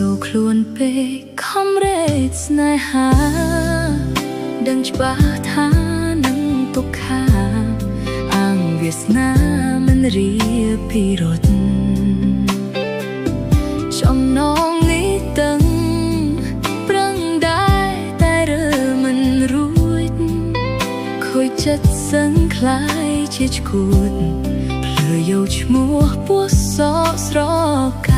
សូខ្លួនពេកខំរែកស្នេហា ដឹងច្បាស់ថានឹងទុក្ខាអាងវាសនាមិនរៀបពីរត់ចំណងនេះតឹងប្រឹងដែរតែរើមិនរួចខូចចិត្តសឹងคล้ายជាឈួតភ្លើយកឈ្មោះពោះសក់ស្រកា។